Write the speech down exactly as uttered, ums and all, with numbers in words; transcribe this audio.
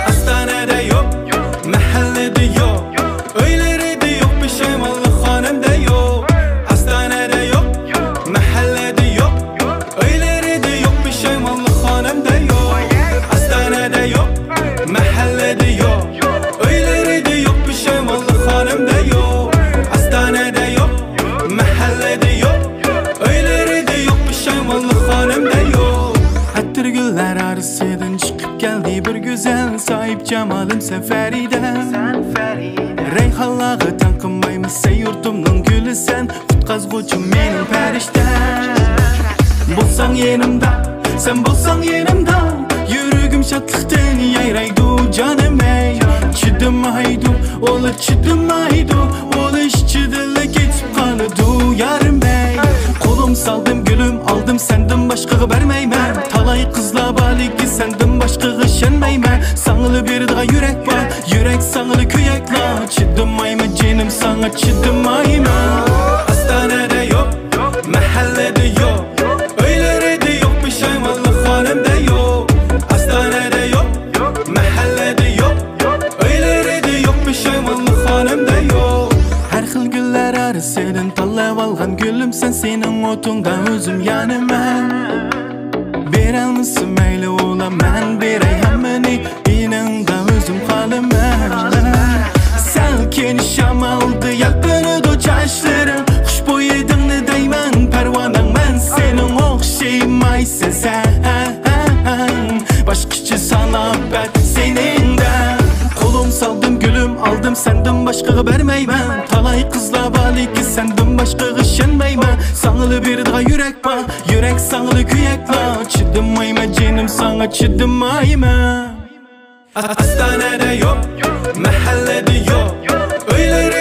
ئاستانەدە يوق، مەھەللىدە يوق، ئۆيلىرىدە يوق، پۇشايمانلىق خانىمدا يوق. ئاستانەدە يوق، مەھەللىدە يوق، ئۆيلىرىدە يوق، پۇشايمانلىق خانىمدا يوق. ئاستانەدە يوق، مەھەللىدە يوق، ئۆيلىرىدە يوق، پۇشايمانلىق خانىمدا يوق. ئاستانەدە يوق، مەھەللىدە يوق، ئۆيلىرىدە يوق، پۇشايمانلىق خانىمدا يوق. ئەتىرگۈللەر ئارىسىدىن چىقىپ كەلدى بىر گۈزەل، ساھىبجامالىم سەن فەرىدە. رەيھانلارغا تەڭ قىلمايمىز سەن يۇرتۇمنىڭ گۈلى سەن، قۇتقازغۇچىم مېنىڭ پەرىشتەم. بولساڭ يېنىمدا، سەن بولساڭ يېنىمدا، يۈرىكىم شادلىقتىن يايرايدۇ جانىم ئەي. چىدىمايدۇ، ئۇلار چىدىمايدۇ، ئۇلار ئىچىدىلا كېتىپ قالىدۇ يارىم ئەي. قولۇم سالدىم گۈلۈم ئالدىم، سەندىن باشقىغا بەرمەيمەن. تالاي قىزلار بار لېكىن سەندىن باشقىغا ئىشەنمەيمەن. ساڭىلا بېرىدىغان يۈرەك بار، يۈرەك ساڭىلا كۆيەكلا. چىدىمايمەن جېنىم ساڭا چىدىمايمەن. ئاستانەدە يوق، مەھەللىدە يوق، ئۆيلىرىدە يوق، پۇشايمانلىق خانىمدا يوق. ئاستانەدە يوق، مەھەللىدە يوق، ئۆيلىرىدە يوق، پۇشايمانلىق خانىمدا يوق. ھەر خىل گۈللەر ئارىسىدىن تاللاۋالغان گۈلۈم سەن، سېنىڭ ئوتۇڭدا ئۆزۈم يانىمەن. بېرەلمىسە مەيلى ئۇلار، مەن بېرەي ھەممىنى، يېنىڭدا ئۆزۈم قالىمەن. سەلكىن شامالدا يەلپۈنىدۇ چاچلىرىڭ، خۇشبۇي ھىدىڭنى دەيمەن، پەرۋانەڭ مەن سېنىڭ، ئوخشىمايسەن سەن. باشقىچە ساناپ بەت سېنىڭدە. قولۇم سالدىم گۈلۈم ئالدىم، سەندىن باشقىغا بەرمەيمەن. تالاي قىزلار بار لېكىن سەندىن باشقىغا ئىشەنمەيمەن. ساڭىلا بېرىدىغان يۈرەك بار، يۈرەك ساڭىلا كۆيەكلا. چىدىمايمەن جېنىم ساڭا چىدىمايمەن. ئاستانەدە يوق، مەھەللىدە يوق، ئۆيلىرى